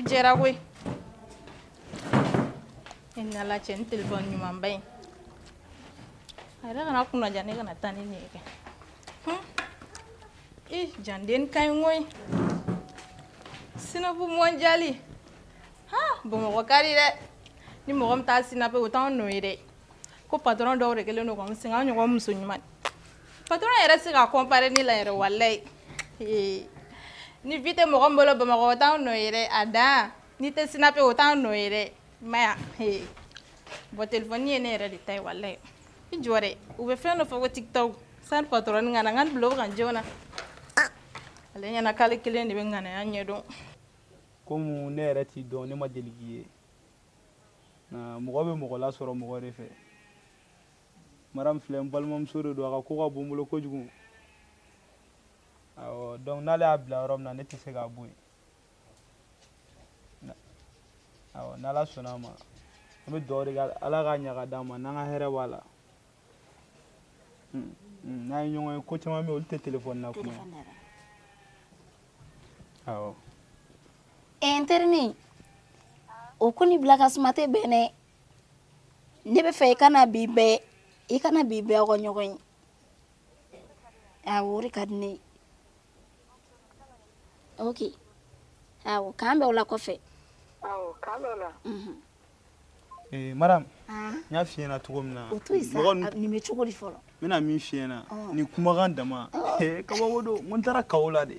jɛra koyi. E ni Ala cɛ, ni telefɔni ɲumanba in. A yɛrɛ kana kunnaja ne kana taa ni nin ye kɛ. Ih, janden ka ɲi koyi. Sinapu mondial. Ha, Bamakɔ ka di dɛ. Ni mɔgɔ min t'a sinape o t'anw nɔ ye dɛ. Ko patron dɔw de kɛlen don k'anw sɛgɛn, an ɲɔgɔn muso ɲuman. Patron yɛrɛ tɛ se ka comparer ne la yɛrɛ walayi. Ee, ni vie tɛ mɔgɔ min bolo Bamakɔ o t'anw nɔ ye dɛ. A dan, n'i tɛ sinape o t'anw nɔ ye dɛ. I m'a ye wa? Ee. Bon téléphone ye ne yɛrɛ de ta ye walayi. I jɔ dɛ, u bɛ fɛn dɔ fɔ ko TikTok. Sani patron ka na, n ka nin bila o kan joona. Ale ɲɛna k'ale kelen de bɛ ŋanaya ɲɛdɔn. Komi ne yɛrɛ t'i dɔn, ne ma deli k'i ye. Nka mɔgɔ bɛ mɔgɔ lasɔrɔ mɔgɔ de fɛ. Madame filɛ, n balimamuso de don, a ka ko ka bon n bolo kojugu. Awɔ, donc n'ale y'a bila yɔrɔ min na, ne tɛ se k'a bɔ yen. Awɔ, n'Ala sɔnna a ma, an bɛ dugawu de kɛ Ala k'a ɲɛ ka d'an ma, n'an ka hɛrɛ b'a la. N'an ye ɲɔgɔn ye, ko caman bɛ yen, olu tɛ telefɔni na kuma ye. Awɔ. Ɛ n terinin, o ko ni bila ka suma tɛ bɛn dɛ. Ne bɛ fɛ i ka na bi bɛɛ, i ka na bi bɛɛ aw ka ɲɔgɔn ye. Awɔ, o de ka di ne ye. Ok. Awɔ, k'an bɛn o la kɔfɛ. Awɔ, k'an bɛn o la. Unhun. Ee madame, n y'a f'i ɲɛna cogo min na. O to yen sa, nin bɛ cogo di fɔlɔ? N bɛna min f'i ɲɛna, nin kumakan dama, kabako don, n ko n taara Kawo la de.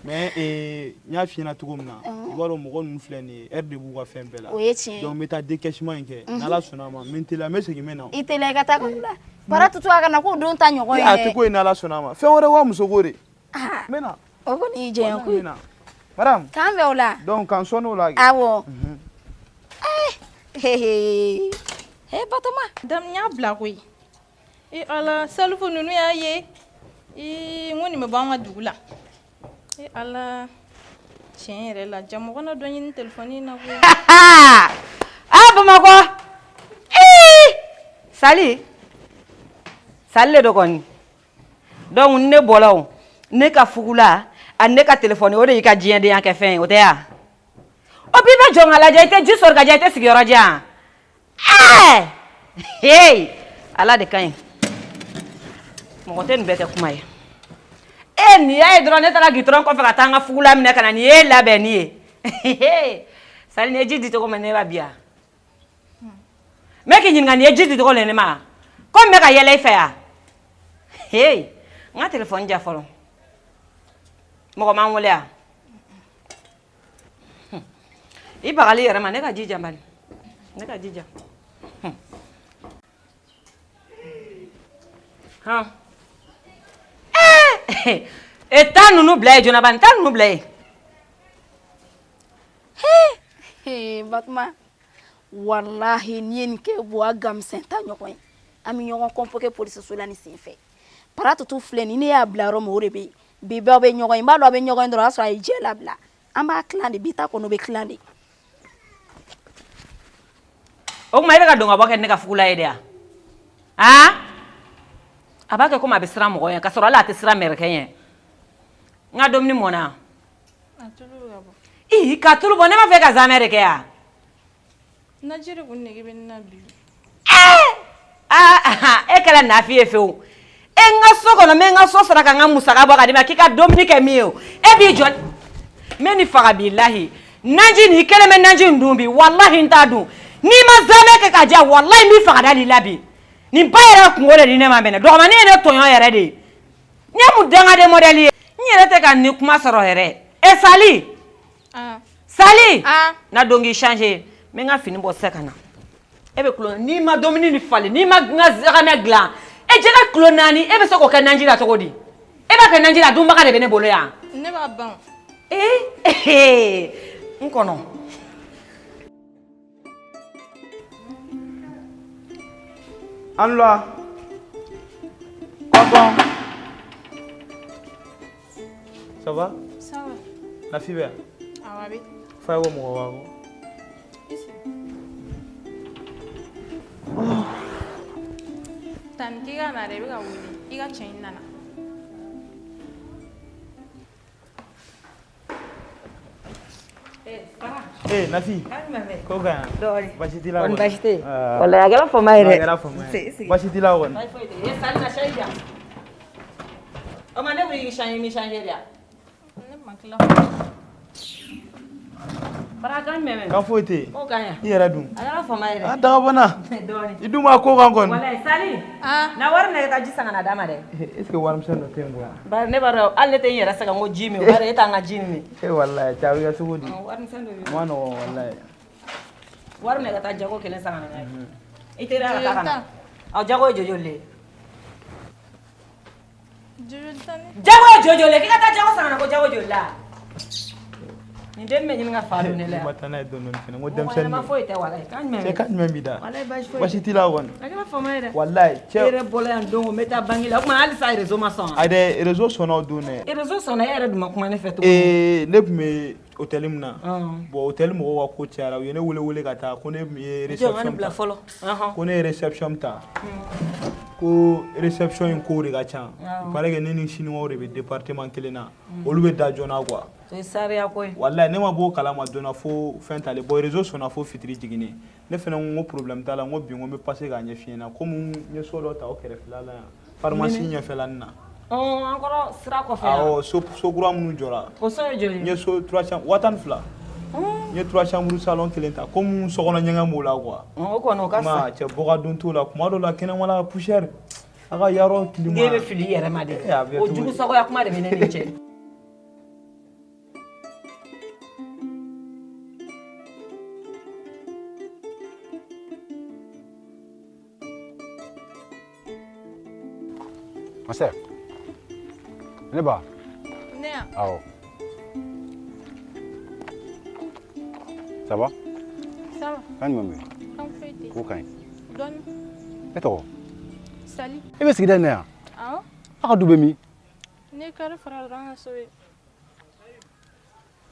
Mais ee, n y'a f'i ɲɛna cogo min na, i b'a dɔn mɔgɔ ninnu filɛ nin ye, heure de b'u ka fɛn bɛɛ la. O ye tiɲɛ ye. Donc n bɛ taa décaissement in kɛ, n'Ala sɔnna a ma, n bɛ n teliya, n bɛ segin n bɛ na. I teliya i ka taa Kawo la. Bara tutu a kana k'o don ta ɲɔgɔn ye A dɛ. tɛ ko ye n'Ala sɔnna a ma. Fɛn wɛrɛ wa muso ko de. N bɛ na. O kɔni y'i jɛɲɔgɔn ko ye. Madame. K'an bɛn o la. Donc k'an sɔn o la. Awɔ. Ee ee Batoma. Dame n y'a bila koyi. E Ala, Salifu ninnu y'a ye. Ee n ko nin bɛ bɔ an ka dugu la. E Ala, tiɲɛ yɛrɛ la, ja mɔgɔ na dɔ ɲini telefɔni in na koyi. Aa Bamakɔ. Ee Sali. Sali le don kɔni. Donc ne bɔla o, ne ka fugula ani ne ka telefɔni o de y'i ka diɲɛdenya kɛ fɛn ye, o tɛ ya? O b'i bɛ jɔn ka lajɛ, i tɛ ji sɔrɔ ka diya, i tɛ sigiyɔrɔ diyan. Ɛɛ hey, Ala de ka ɲi. Mɔgɔ tɛ nin bɛɛ kɛ kuma ye. E nin y'a ye dɔrɔn ne taara gitɔrɔn kɔfɛ ka taa n ka fugula minɛ ka na nin ye labɛnni ye. Sali nin ye ji di cogo min ne b'a bi yan. N bɛ k'i ɲininka nin ye ji di cogo le ne ma ko n bɛ ka yɛlɛ i fɛ yan. Hey, n ka telefɔni ja fɔlɔ. Mɔgɔ ma n wele yan. I bagali yɛrɛ ma ne ka ji ja bani. Ne ka ji ja. Han. E taa ninnu bila yen joona bani, taa ninnu bila yen. He Batuma, walahi n'i ye nin kɛ buwa gamisɛn ta ɲɔgɔn ye. An bɛ ɲɔgɔn convoquer polisiso la nin senfɛ. Para tutu filɛ nin ne y'a bila yɔrɔ min o de bɛ yen. Bi bɛɛ bɛ ɲɔgɔn ye, n b'a dɔn a bɛ ɲɔgɔn ye dɔrɔn o y'a sɔrɔ a ye jɛ labila. An b'a tilan de, bi ta kɔni o bɛ tilan de. O tuma e bɛ ka don ka bɔ kɛ ne ka fugula ye de wa? Aa a b'a kɛ komi a bɛ siran mɔgɔ ɲɛ k'a sɔrɔ hali a tɛ siran mɛrɛkɛ ɲɛ. N ka dumuni mɔna. A tulu bɛ ka bɔ. Ii ka tulu bɔ ne m'a fɔ e ka zamɛ de kɛ yan. Naji de kun nege bɛ ne na bi. Aa e kɛra nafi ye fewu. E n ka so kɔnɔ n bɛ n ka so sara ka n ka musaka bɔ ka d'i ma k'i ka dumuni kɛ min ye o. E b'i jɔ n bɛ nin faga bilahi. Naji nin i kelen bɛ naji in dun bi walahi n t'a dun. N'i ma zamɛ kɛ ka diya walahi n b'i faga da l'i la bi. Nin ba yɛrɛ kungo de ni ne ma mɛnɛ. Dɔgɔmanin ye ne tɔɲɔ yɛrɛ de ye. N ye mun dangaden modèle ye. N yɛrɛ tɛ ka nin kuma sɔrɔ yɛrɛ. E Sali. Sali. Na don k'i changer. N bɛ n ka fini bɔ sisan ka na. E bɛ kulo n'i ma dumuni ni falen n'i ma n ka zagamɛ dilan e jɛgɛ kilo 4 e bɛ se k'o kɛ naji la cogo di? E b'a kɛ naji la dunbaga de bɛ ne bolo yan. Ne b'a ban. Ee n kɔnɔ. An wula. Kɔkɔn. Ça va? Ça va. Nafi bɛ yan? Awɔ, a bɛ. F'a ye ko mɔgɔ b'a kɔ. I sigi. Tani k'i ka na dɛ, i bɛ ka wele. I ka cɛ in nana. Eh, Sara. Eh Nafi. Ko ka yan. Dɔɔni. Baasi t'i la Kɔni kɔni? baasi tɛ yen. Ah. Walahi a kɛra fama ye dɛ. A kɛra fama ye. Baasi t'i la kɔni? Baasi foyi tɛ yen. E Sali na sayi di yan. O ma ne ko i changer ni changer de yan. Ne ma tila. Bara kan jumɛn bɛ? Kan foyi tɛ yen. Ko ka ɲi. I yɛrɛ dun? A kɛra fama ye dɛ. A daga bɔnna. Dɔɔni. I dun b'a ko kan kɔni. Walahi Sali. Ah. Na wari minɛ ka taa ji san ka na d'a ma dɛ. Est ce que warimisɛn dɔ tɛ yen koyi? Bari ne b'a dɔn hali ne tɛ n yɛrɛ sɛgɛn ko ji min bari e t'an ka ji min. Eh walahi cɛ a bɛ kɛ cogo di? Warimisɛn dɔ bɛ A ma nɔgɔn walahi. Wari minɛ ka taa jago kelen san ka na n'a ye. I teliya ka taa ka na. Ɔ jago ye joli joli ye? Joli tan ni. Jago ye joli joli ye? K'i ka taa jago san ka na ko jago joli la? Nin den bɛ ɲini ka fa don ne la I ma yan. taa n'a ye dɔɔni dɔɔni fɛnɛ. N ko Mɔgɔ denmisɛnnin ɲɛnama don. foyi tɛ walahi. Kan jumɛn bɛ? Cɛ kan jumɛn b'i da? Walahi baasi foyi tɛ. Baasi t'i la kɔni? A kɛra fama ye dɛ. Walahi E cɛ. yɛrɛ bɔra yan don o n bɛ taa banque la o tuma halisa réseau ma sɔn wa? Ayi dɛ réseau sɔnna o don dɛ. Réseau sɔnna e yɛrɛ dun ma kuma ne fɛ tuguni. Ee ne tun bɛ hôtel min na. Ɔn. Bon hôtel mɔgɔw ka ko cayara u ye ne wele wele ka taa ko ne tun ye Jɔ n ka réception nin bila ta. fɔlɔ. Ɔhɔn. Ko ne ye réception ta. Ko réception in kow de ka ca. Il paraît que ne ni chinois de bɛ département kelen na. Olu bɛ da joona quoi. O ye sariya ko ye. Walahi ne ma bɔ o kalama joona fo fɛn talen. Bon réseau sɔnna fo fitiri jiginnen. Ne fɛnɛ ko n ko problème t'a la n ko bi n ko n bɛ passer k'a ɲɛf'i ɲɛna komi n ye so dɔ ta o kɛrɛfɛla la yan. Pharmacie ɲɛfɛla nin na. Ɔn an kɔrɔ sira kɔfɛ yan. Awɔ so so kura minnu jɔra. O so ye joli N ye? ye so 3 chambres 12,000. N ye 3 chambres salon kelen ta komi sokɔnɔ ɲɛgɛn b'o la quoi. Ɔn o kɔni o ka Ma fisa. cɛ bɔ ka don t'o la kuma dɔ la kɛnɛmala poussière a ka yarɔ climat. Den bɛ fili i yɛrɛ ma dɛ. Eh, a bɛ kɛ O cogo di? jugu sagoya kuma de bɛ ne ni cɛ. Ma sœur. Ne ba. Ne yan. Awɔ. Ça va? Ça va. Kan jumɛn bɛ yen? Kan foyi tɛ yen. Ko ka ɲi. Dɔɔni. E tɔgɔ? Sali. E bɛ sigida in na yan? Awɔ. A ka du bɛ min? Ne ye kari fara dɔrɔn an ka so ye.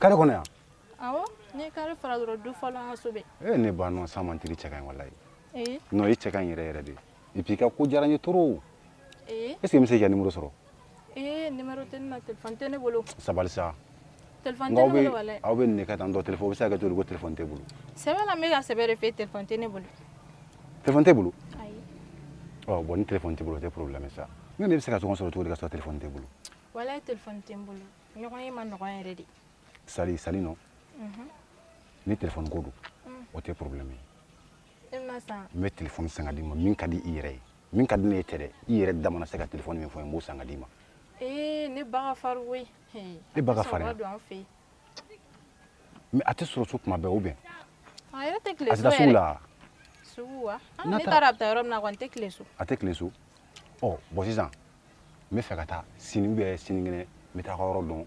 Carré kɔnɔ yan? Awɔ. Ne ye kari fara dɔrɔn du fɔlɔ an ka so bɛ. E ne ba non sans mentir i cɛ ka ɲi walayi. Ee. Non i cɛ ka ɲi yɛrɛ yɛrɛ de. Et puis i ka ko diyara n ye trop. Ee. Est ce que n bɛ se k'i ka numéro sɔrɔ? Ee numéro tɛ ne na téléphone tɛ ne bolo. Sabali sa. Téléphone Nka tɛ aw ne bɛ bolo walayi. aw bɛ nin de kɛ tan tɔ téléphone o bɛ se ka kɛ cogo di ko téléphone t'e bolo? Sɛbɛ la n bɛ ka sɛbɛ de f'e téléphone tɛ ne bolo. Téléphone t'e bolo? Ayi. Ɔ bon ni téléphone t'i bolo o tɛ problème ye sa. Ne ne bɛ se ka ɲɔgɔn sɔrɔ cogo di ka sɔrɔ téléphone t'e bolo? Walayi téléphone tɛ n bolo. Ɲɔgɔn ye ma nɔgɔn yɛrɛ de. Sali sali non? Ni téléphone ko don o tɛ problème ye. E bɛna san. N bɛ téléphone san ka d'i ma min ka di i yɛrɛ ye. Min ka di ne ye tɛ dɛ i yɛrɛ da mana se ka téléphone min fɔ n ye n b'o san ka d'i ma. Ee ne ba ka farin koyi. Ee, E ba ka a tɛ sɔn farin ka don an fɛ yen. Mais a tɛ sɔrɔ so tuma bɛɛ ou bien? A yɛrɛ tɛ A tile tɛ so taa sugu yɛrɛ. la? Sugu wa? Ah, N'a ne taara- taara a bɛ taa yɔrɔ min na kɔni tɛ tile so. A tɛ tilen so. Ɔ bon sisan n bɛ fɛ ka taa sini ou bien sinikɛnɛ n bɛ taa a ka yɔrɔ dɔn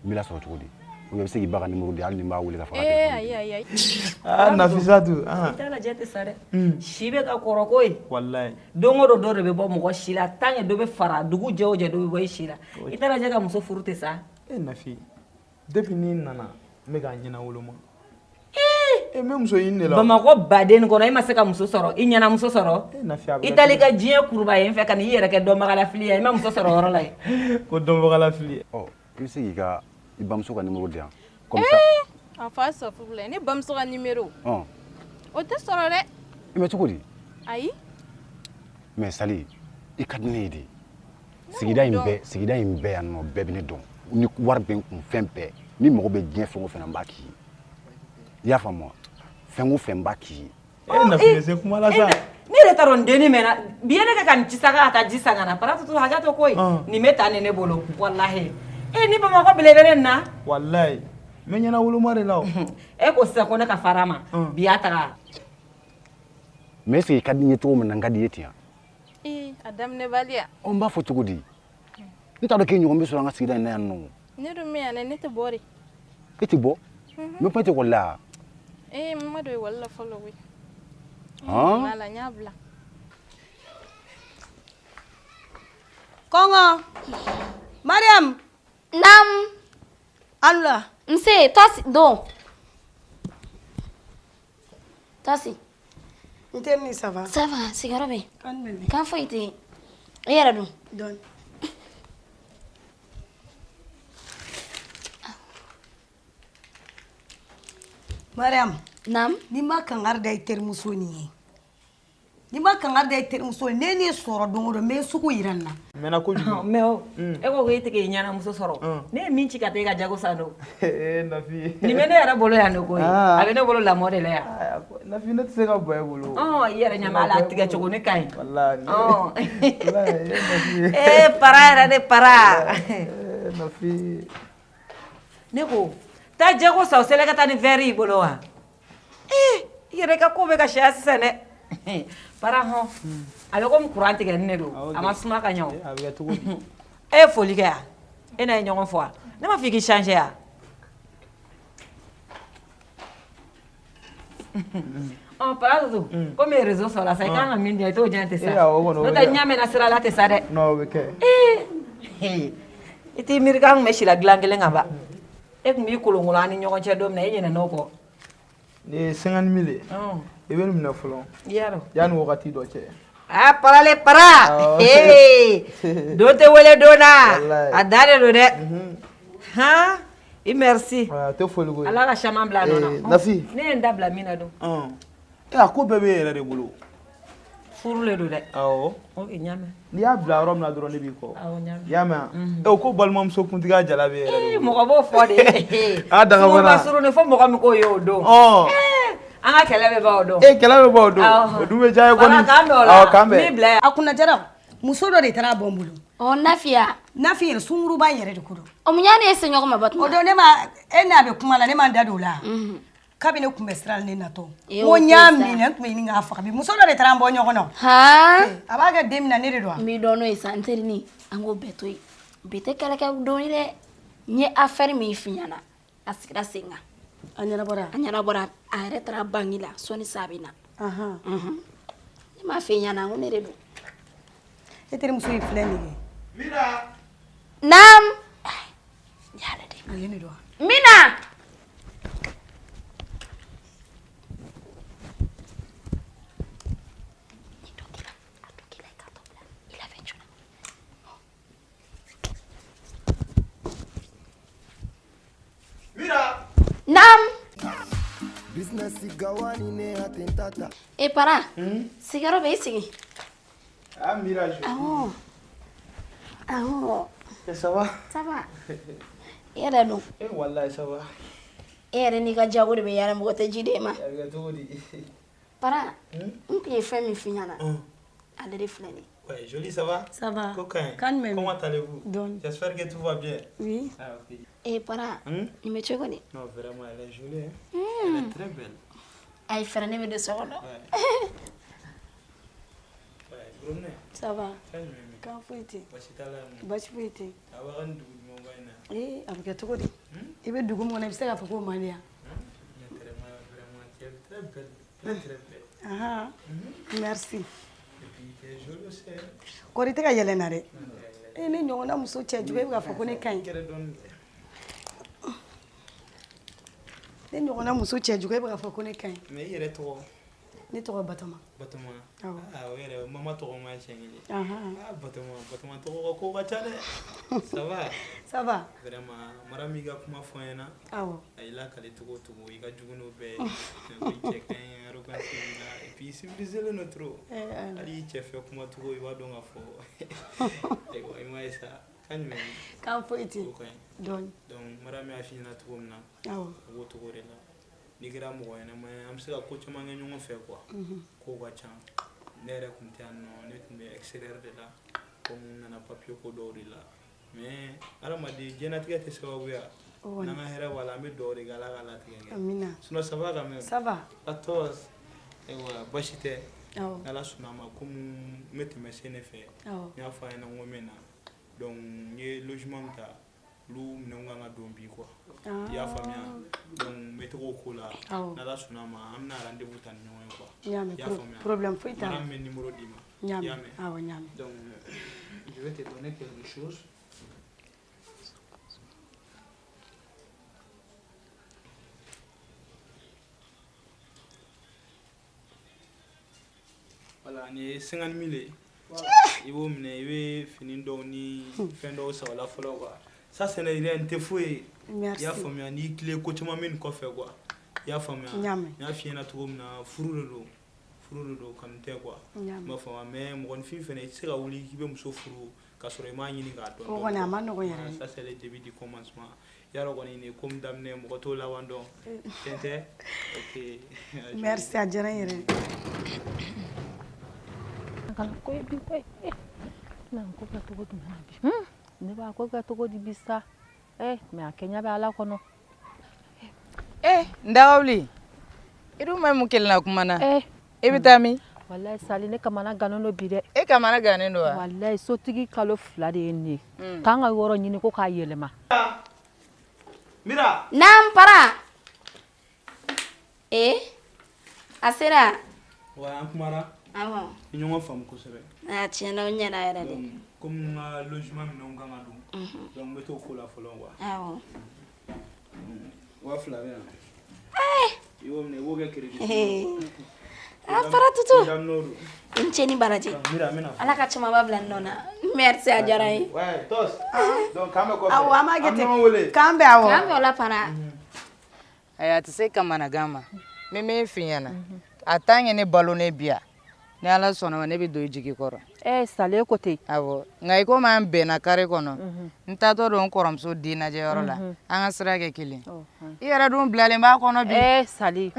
n bɛ lasɔrɔ cogo di? Ou bien i bɛ se k'i ba ka numéro di hali ni n b'a wele ka fɔ a ka Ee téléphone ayi di. ayi ayi. Ah Nafisatu. I Ah. t'a lajɛ tɛ sa dɛ. Si bɛ ka kɔrɔ koyi. Walahi. Don o don dɔ de bɛ bɔ mɔgɔ si la tant que dɔ bɛ fara dugu jɛ o jɛ dɔ bɛ bɔ i si la. I t'a lajɛ ka muso furu tɛ sa. E Nafi depuis n'i nana n bɛ k'a ɲɛna woloma. Ee n bɛ muso ɲini de la. o. Bamakɔ baden nin kɔnɔ e ma se ka muso sɔrɔ i ɲɛna muso sɔrɔ. E Nafi a bɛ I kɛ taara i cogo ka diɲɛ kuruba yen fɛ ka n'i yɛrɛ kɛ dɔnbagalafili ye i ma muso sɔrɔ o yɔrɔ la yen. di? Ko dɔnbagalafili. Ɔ i bɛ se k'i ka i bamuso ka numéro di yan. Comme ça. A fa safurulayi ne bamuso ka numéro. Ɔn O tɛ sɔrɔ dɛ. i bɛ cogo di? Ayi. Mais Sali i ka di ne ye de. Sigida in dɔn. bɛɛ sigida in bɛɛ yan nɔ bɛɛ bɛ ne dɔn. Ni wari bɛ n kun fɛn bɛɛ ni mago bɛ diɲɛ fɛn o fɛn na n b'a k'i ye. I y'a faamu wa? Fɛn o fɛn n b'a k'i ye. E Nafi bɛ se kuma la sa. Ne yɛrɛ t'a dɔn n dennin mɛnna bi ye ne kɛ ka nin ci sa ka taa ji san ka na paratutu hakɛ to koyi Ɔn. nin bɛ taa ni ne bolo walahi e ni bamakɔ belebele nin na Walahi n bɛ ɲɛna woloma de la o. e ko sisan ko ne ka fara a ma Ɔn. bi y'a taga Mais est ce que i ka di n ye cogo min na n ka di i ye ten wa? Ee a daminɛbaliya. Ɔ n b'a fɔ cogo di? N t'a dɔn k'e ɲɔgɔn bɛ sɔrɔ an ka sigida in na yan nɔ. Ne dun bɛ yan dɛ ne tɛ bɔ de. E tɛ bɔ? Mais kuma tɛ ekɔli la? Ee n ma don ekɔli la fɔlɔ koyi. Han? Wala n y'a bila. Kɔngɔ. Mariam. Naam. Alula. Nse, tasi don. Tasi. N teri ni ça va? Ça va, sigiyɔrɔ bɛ yen. Kan jumɛn bɛ? Kan foyi tɛ yen. E yɛrɛ dun? Dɔɔni. Mariam. Naam. N'i ma kangari da i terimuso nin ye. N'i ma kangari da i terimuso ye, ne n'e sɔrɔ don o don, n bɛ sugu yira nin na. Mɛnna kojugu. Mais o e ko k'e tɛ k'i ɲɛnamuso sɔrɔ. Ne ye min ci ka taa e ka jago san don. Ee Nafi. Nin bɛ ne yɛrɛ bolo yan de koyi. A bɛ ne bolo lamɔ de la yan. Nafi ne tɛ se ka bɔ e bolo. Ɔn i yɛrɛ ɲɛ b'a la a tigɛ cogo ne ka ɲi. Walahi. Ɔn. Ee para yɛrɛ de para. Nafi. Ne ko taa jago san o selen ka taa ni verre y'i bolo wa? Ee i yɛrɛ ka ko bɛ ka siya sisan dɛ. Para hɔn a bɛ komi kuran tigɛ ne don a ma suma ka ɲɛ o. A bɛ kɛ cogo di? E ye foli kɛ yan e n'a ye ɲɔgɔn fɔ wa? Ne ma fɔ i k'i changer yan. Ɔ Para Tutu komi réseau sɔrɔla sa i kan ka min di yan i t'o di yan ten sa. N'o tɛ ɲɛ mɛnna sira la ten sa dɛ. Non o bɛ kɛ. Ee i t'i miiri k'an tun bɛ si la dilan kelen kan ba. E tun b'i kolonkolon an ni ɲɔgɔn cɛ don min na e ɲinɛna o kɔ. Nin ye 50 000 ye. I bɛ nin minɛ fɔlɔ. Yarɔ. Yanni wagati dɔ cɛ. A parale para. Ee don tɛ wele don na. A da de don dɛ. Han i merci. A tɛ foli ko ye. Ala ka caman bila a nɔ na. Nafi. Ne ye n da bila min na don. E a ko bɛɛ b'e yɛrɛ de bolo. Furu le don dɛ. Awɔ. Ok n y'a mɛn. N'i y'a bila yɔrɔ min na dɔrɔn ne b'i kɔ. Awɔ n y'a mɛn. I y'a mɛn wa? E o ko balimamuso kuntigiya jala b'e yɛrɛ de bolo. Mɔgɔ b'o fɔ de. A daga Suguba surunin fo mɔgɔ min k'o ye o don. Ɔn. An ka kɛlɛ bɛ ban o don. E kɛlɛ bɛ ban o don. O dun bɛ diya ye kɔni. Voilà, k'an bɛn o la. Awɔ k'an bɛn. N b'i bila yan. A kunnajara muso dɔ de taara a bɔ n bolo. Ɔ Nafiya. Nafi yɛrɛ sunkuruba in yɛrɛ de ko don. O mun y'a n'e se ɲɔgɔn ma Batuma? O don ne ma e n'a bɛ kuma la ne ma n da don o la. Kabini ne kun bɛ sira la ne natɔ. Ee, N ko o n y'a tɛ sa. minɛ n tun bɛ ɲini k'a faga bi muso dɔ de taara an bɔ ɲɔgɔn na. Han. A b'a kɛ den min na ne de don wa? N b'i dɔn n'o ye sa n terinin an k'o bɛɛ to yen. Bi tɛ kɛlɛkɛ don ye dɛ. N ye affaire min f'i ɲɛna a sigira sen kan. A ɲɛnabɔra? A ɲɛnabɔra a yɛrɛ taara banki la sɔnni sa bɛ na. Ne m'a f'e ɲɛna n ko ne de don. E terimuso ye filɛ nin ye. Mira. Naam. A ye ne don wa? Mina. Mira. Naam. Business gawani ne atentata. E para. Sigiyɔrɔ bɛ i sigi. Ah Mira je. Awɔ. Awɔ. Et ça va? Ça va. I yɛrɛ dun? Eh wallahi ça va. E yɛrɛ n'i ka jago de bɛ yaala mɔgɔ tɛ ji d'e ma. A bɛ kɛ cogo di? Para. N tun ye fɛn min f'i ɲɛna. Ale de filɛ nin ye. Ouais, jolie, ça va? Ça va. Coquin. Calme. Comment allez-vous? Donne. J'espère que tout va bien. Oui. Ah, ok. E para. Nin bɛ cogo di? Non, vraiment, elle est jolie. Hein? Elle est très belle. Ayi fɛrɛ ne bɛ don so kɔnɔ. Ouais, gros nez. Ça va. Fɛn jumɛn bɛ yen? Kan foyi tɛ. Basi t'a la yan nɔ. Basi foyi tɛ. A b'a ka nin dugu ɲumanba in na. Ee a bɛ kɛ cogo di? I bɛ dugu min kɔnɔ i bɛ se k'a fɔ k'o man di yan. Mais vraiment, vraiment, tu es très belle. Très, très belle. Ahan. Merci. Et puis, tu es jolie aussi. Hein? Kɔri i tɛ ka yɛlɛ n na dɛ. E ne ɲɔgɔnna muso cɛjugu e bɛ k'a fɔ ko ne ka ɲi. Gɛrɛ dɔɔni. Ne ɲɔgɔnna muso cɛjugu e bɛ k'a fɔ ko ne ka ɲi. Mais i yɛrɛ tɔgɔ? Ne tɔgɔ Batɔma. Batɔma. Awɔ. Ah, o yɛrɛ mama tɔgɔ ma siɲɛ kelen. Ahan. Ah, Batɔma, Batɔma tɔgɔ ka ko ka ca dɛ. Ça va? Ça va. Vraiment, mara m'i ka kuma fɔ n ɲɛna. Awɔ. A y'i lakale cogo o cogo i ka jugu n'o bɛɛ ye. Ko i cɛ ka ɲi, arrogance b'i la. Et puis i civilisé len don trop. Eh, Hali i cɛ fɛ kuma cogo i b'a dɔn k'a fɔ. Ayiwa i m'a ye sa. Kan jumɛn? Kan foyi tɛ. O ka ɲi. Dɔɔni. Donc mara min y'a f'i ɲɛna cogo min na. Awɔ. A b'o cogo de la. N'i kɛra mɔgɔ ɲɛnama ye an bɛ se ka ko caman kɛ ɲɔgɔn fɛ quoi. Kow ka ca. Ne yɛrɛ tun tɛ yan nɔ ne tun bɛ extérieur de la. Comme n nana papier ko dɔw de la. Mais hadamaden diɲɛlatigɛ tɛ sababu ye wa? O kɔni. N'an ka hɛrɛ b'a la an bɛ dugawu de kɛ Ala k'a latigɛ kɛ. Amina. Sinon ça va quand même? Ça va. A tɔ ayiwa basi tɛ. Awɔ. N'Ala sɔnna a ma komi n bɛ tɛmɛ sen de fɛ. Awɔ. N y'a fɔ a ɲɛna n ko n bɛ na. Donc n ye logement min ta olu minɛnw kan ka don bi quoi. I y'a faamuya? Donc n bɛ taga o ko la. Awɔ. N'Ala sɔnna a ma an bɛna rendez-vous ta ni ɲɔgɔn ye quoi. N y'a mɛn. I y'a faamuya? Problème foyi t'a la. Mara min bɛ numéro d'i ma. N y'a I y'a mɛn. mɛn? Awɔ n y'a mɛn. Donc je vais te donner quelque chose. Voilà, nin ye 50 000 ye. I b'o minɛ i bɛ fini dɔw ni fɛn dɔw san o la fɔlɔ quoi. Ça ce n'est rien, nin tɛ foyi ye. Merci. I y'a faamuya n'i tilen ko caman bɛ nin kɔfɛ quoi. I y'a faamuya? N y'a mɛn. N y'a f'i ɲɛna cogo min na, furu de don, furu de don, kanu tɛ quoi. N y'a mɛn. I m'a faamuya? Mais mɔgɔninfin fɛnɛ, i tɛ se ka wuli k'i bɛ muso furu k'a sɔrɔ i m'a ɲini k'a dɔn. O kɔni, a ma nɔgɔn yɛrɛ. Ça c'est le début du commencement. Yarɔ kɔni, nin ye ko min daminɛ, mɔgɔ t'o laban dɔn. Tiɲɛ tɛ? Ok. Merci, a diyara n yɛrɛ. Ko ye bi koyi. Na ko kɛ cogo jumɛn na bi? Ne b'a ko kɛ cogo di bi sa? Mais a kɛɲɛ bɛ Ala kɔnɔ. N dagawuli, i dun ma mun kelen na kuma na? E bɛ taa min? Walayi Sali, ne kamana gannen don bi dɛ. E kamana gannen don wa? Walayi, sotigi kalo 2 de ye nin ye. K'an ka yɔrɔ ɲini ko k'a yɛlɛma. Mira. Naam para. Ee, a sera. Wa an kumara. Awɔ. Ni ɲɔgɔn faamu kosɛbɛ. A tiɲɛ na, o ɲɛna yɛrɛ de. Donc comme n ka logement minɛnw kan ka don. Donc n bɛ t'o ko la fɔlɔ quoi. Awɔ. 2000 bɛ yan. I b'o minɛ, i b'o kɛ crédit. A fara tutu. Daminɛ o don. I ni ce ni baraji. Mira, n bɛna. Ala ka camanba bila n nɔ na. Merci, a diyara n ye. Ouais, tos. Donc k'an bɛ kɔfɛ. Awɔ, an b'a kɛ An bɛ ten. ɲɔgɔn wele. K'an bɛn, awɔ. K'an bɛn o la para. Ayi, a tɛ se kamanagan ma. N bɛ min f'i ɲɛna, a tant que ne balonnen bi yan, ni Ala sɔnna ma, ne bɛ don i jigi kɔrɔ. Sali, e ko ten. Awɔ, nka i komi an bɛnna kare kɔnɔ, n taatɔ don n kɔrɔmuso den lajɛyɔrɔ la, an ka sira kɛ kelen. I yɛrɛ dun bilalen b'a kɔnɔ bi. Sali,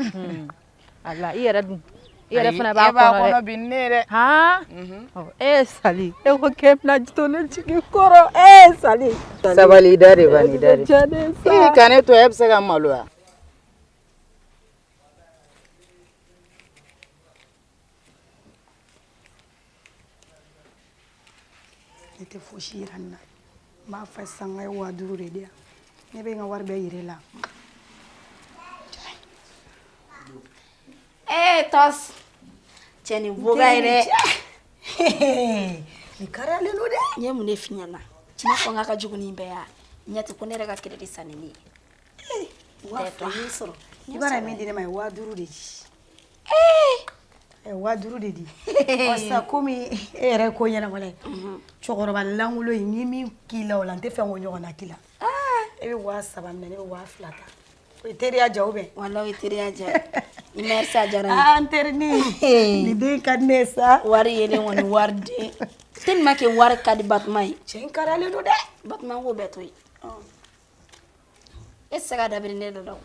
ala, i yɛrɛ dun, i yɛrɛ Ayi, fana b'a e b'a kɔnɔ dɛ. kɔnɔ bi ni ne ye dɛ. Han? Sali, e ko k'e bɛna to ne jigi kɔrɔ. Sali. Sabali, i da de bani, i da de. Diya ne ye sa. Ii, ka ne to e bɛ se ka maloya. Ne tɛ fosi yira nin na. N b'a fɔ sisan n ka ye 5000 de di yan. Ne bɛ n ka wari bɛɛ yira e la. Tos. Cɛ nin boga ye dɛ. Nin kariyalen don dɛ. N ye mun de f'i ɲɛna? N m'a fɔ n k'a ka jugu nin bɛɛ ye wa? Ɲɛ tɛ ko ne yɛrɛ ka crédit san ni nin ye. 2000 y'i sɔrɔ. I b'a dɔn min di ne ma, a ye 5000 de di. A ye 5000 de di. Ɔ sisan komi e yɛrɛ ko ɲɛnabɔla ye. Cɛkɔrɔba lankolon in, n ye min k'i la o la, n tɛ fɛ k'o ɲɔgɔnna k'i la. E bɛ 3000 minɛ, ne bɛ 2000 ta. O ye teriya ja ou bien? Walahi, o ye teriya ja. Merci, a diyara n ye. Aa, n terinin. Nin den ka di ne ye sa. Wari yelen kɔni, wari den. Tellement que wari ka di Batuma ye. Cɛ in kariyalen don dɛ. Batuma k'o bɛɛ to yen. E tɛ se ka dabiri ne la o.